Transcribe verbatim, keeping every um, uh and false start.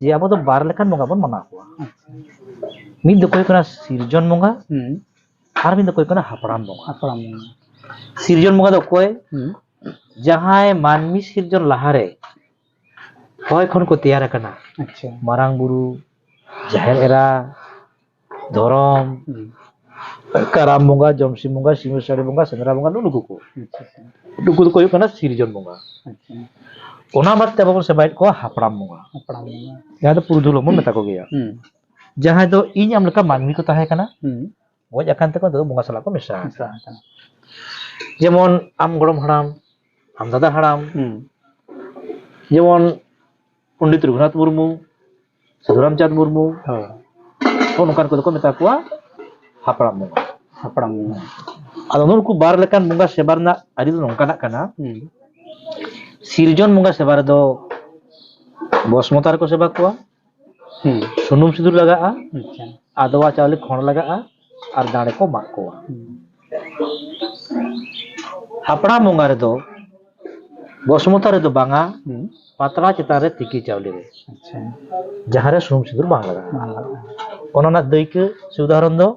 ᱡᱮ ᱟᱵᱚ ᱫᱚ ᱵᱟᱨ ᱞᱮᱠᱟᱱ ᱵᱚᱸᱜᱟ ᱵᱚᱱ ᱢᱟᱱᱟᱣ ᱠᱚᱣᱟ᱾ ᱟᱪᱪᱷᱟ᱾ ᱢᱤᱫ ᱫᱚᱠᱚ ᱦᱩᱭᱩᱜ ᱠᱟᱱᱟ ᱥᱤᱨᱡᱚᱱ ᱵᱚᱸᱜᱟ, ᱦᱩᱸ᱾ ᱟᱨ ᱢᱤᱫ ᱫᱚᱠᱚ ᱦᱩᱭᱩᱜ ᱠᱟᱱᱟ ᱦᱟᱯᱲᱟᱢ ᱵᱚᱸᱜᱟ᱾ ᱦᱟᱯᱲᱟᱢ ᱵᱚᱸᱜᱟ᱾ ᱥᱤᱨᱡᱚᱱ ᱵᱚᱸᱜᱟ ᱫᱚ ᱚᱠᱚᱭ? ᱦᱩᱸ᱾ ᱡᱟᱦᱟᱸᱭ ᱢᱟᱹᱱᱢᱤ ᱥᱤᱨᱡᱚᱱ ᱞᱟᱦᱟᱨᱮ ᱦᱚᱭ ᱠᱷᱚᱱ ᱠᱚ ᱛᱮᱭᱟᱨ ᱟᱠᱟᱱᱟ᱾ ᱟᱪᱪᱷᱟ᱾ ᱢᱟᱨᱟᱝ ᱵᱩᱨᱩ, ᱡᱟᱦᱮᱨ ᱮᱨᱟ, ᱫᱷᱚᱨᱚᱢ, ᱦᱩᱸ᱾ ᱠᱟᱨᱟᱢ ᱵᱚᱸᱜᱟ, ᱡᱚᱢᱥᱤᱢ ᱵᱚᱸᱜᱟ, ᱥᱤᱢᱟᱹ ᱥᱟᱹᱲᱤ ᱵᱚᱸᱜᱟ, ᱥᱮᱸᱫᱽᱨᱟ ᱵᱚᱸᱜᱟ, ᱱᱩᱜᱼᱩ ᱱᱩᱠᱩ ᱠᱚ᱾ ᱟᱪᱪᱷᱟ, ᱟᱪᱪᱷᱟ᱾ ᱱᱩᱠᱩ ᱫᱚᱠᱚ ᱦᱩᱭᱩᱜ ᱠᱟᱱᱟ ᱥᱤᱨᱡᱚᱱ ᱵᱚᱸᱜᱟ᱾ ᱟᱪᱪᱷᱟ᱾ ᱚᱱᱟ ᱵᱟᱫ ᱛᱮ ᱟᱵᱚ ᱵᱚᱱ ᱥᱮᱵᱟᱭᱮᱫ ᱠᱚᱣᱟ ᱦᱟᱯᱲᱟᱢ ᱵᱚᱸᱜᱟ᱾ ᱦᱟᱯᱲᱟᱢ ᱵᱚᱸᱜᱟ᱾ ᱡᱟᱦᱟᱸ ᱫᱚ ᱯᱩᱨᱩᱫᱷᱩᱞ ᱦᱚᱸᱵᱚᱱ ᱢᱮᱛᱟ ᱠᱚᱜᱮᱭᱟ᱾ ᱦᱩᱸ᱾ ᱡᱟᱦᱟᱸᱭ ᱫᱚ ᱤᱧ ᱟᱢ ᱞᱮᱠᱟ ᱢᱟᱹᱱᱢᱤ ᱠᱚ ᱛᱟᱦᱮᱸ ᱠᱟᱱᱟ, ᱦᱩᱸ᱾ ᱜᱚᱡ ᱟᱠᱟᱱ ᱛᱮᱠᱚ ᱱᱤᱛᱚᱜ ᱫᱚ ᱵᱚᱸᱜᱟ ᱥᱟᱞᱟᱜ ᱠᱚ ᱢᱮᱥᱟ ᱟᱠᱟᱱᱟ᱾ ᱢᱮᱥᱟ ᱟᱠᱟᱱᱟ᱾ ᱡᱮᱢᱚᱱ ᱟᱢ ᱜᱚᱲᱚᱢ ᱦᱟᱲᱟᱢ, ᱟᱢ ᱫᱟᱫᱟ ᱦᱟᱲᱟᱢ, ᱦᱩᱸ᱾ ᱡᱮᱢᱚᱱ ᱯᱚᱱᱰᱤᱛ ᱨᱚᱜᱷᱩᱱᱟᱛᱷ ᱢᱩᱨᱢᱩ, ᱥᱟᱹᱫᱷᱩ ᱨᱟᱢᱪᱟᱸᱫᱽ ᱢᱩᱨᱢᱩ, ᱦᱳᱭ᱾ ᱱᱚᱜᱼᱚ ᱱᱚᱝᱠᱟᱱ ᱠᱚᱫᱚ ᱠᱚ ᱢᱮᱛᱟ ᱠᱚᱣᱟ ᱦᱟᱯᱲᱟᱢ ᱵᱚᱸᱜᱟ᱾ ᱦᱟᱯᱲᱟᱢ ᱵᱚᱸᱜᱟ᱾ ᱟᱫᱚ ᱱᱩᱠᱩ ᱵᱟᱨ ᱞᱮᱠᱟᱱ ᱵᱚᱸᱜᱟ ᱥᱮᱵᱟ ᱨᱮᱱᱟᱜ ᱟᱹᱨᱤ ᱫᱚ ᱱᱚᱝᱠᱟᱱᱟᱜ ᱠᱟᱱᱟ᱾ ᱦᱩᱸ᱾ ᱥᱤᱨᱡᱚᱱ ᱵᱚᱸᱜᱟ ᱥᱮᱵᱟ ᱨᱮᱫᱚ ᱵᱚᱥᱢᱚᱛᱟ ᱨᱮᱠᱚ ᱥᱮᱵᱟ ᱠᱚᱣᱟ, ᱦᱩᱸ᱾ ᱥᱩᱱᱩᱢ ᱥᱤᱸᱫᱩᱨ ᱞᱟᱜᱟᱜᱼᱟ, ᱟᱪᱪᱷᱟ᱾ ᱟᱫᱣᱟ ᱪᱟᱣᱞᱮ ᱠᱷᱚᱸᱰ ᱞᱟᱜᱟᱜᱼᱟ, ᱟᱨ ᱫᱟᱲᱮ ᱠᱚ ᱢᱟᱜ ᱠᱚᱣᱟ᱾ ᱦᱩᱸ᱾ ᱦᱟᱯᱲᱟᱢ ᱵᱚᱸᱜᱟ ᱨᱮᱫᱚ ᱵᱚᱥᱢᱚᱛᱟ ᱨᱮᱫᱚ ᱵᱟᱝᱟ, ᱦᱩᱸ᱾ ᱯᱟᱛᱲᱟ ᱪᱮᱛᱟᱱ ᱨᱮ ᱛᱤᱠᱤ ᱪᱟᱣᱞᱮ ᱨᱮ, ᱟᱪᱪᱷᱟ᱾ ᱡᱟᱦᱟᱸ ᱨᱮ ᱥᱩᱱᱩᱢ ᱥᱤᱸᱫᱩᱨ ᱵᱟᱝ ᱞᱟᱜᱟᱜᱼᱟ᱾ ᱵᱟᱝ ᱞᱟᱜᱟᱜᱼᱟ᱾ ᱚᱱᱟ ᱨᱮᱱᱟᱜ ᱫᱟᱹᱭᱠᱟᱹ ᱥᱮ ᱩᱫᱟᱦᱚᱨᱚᱱ ᱫᱚ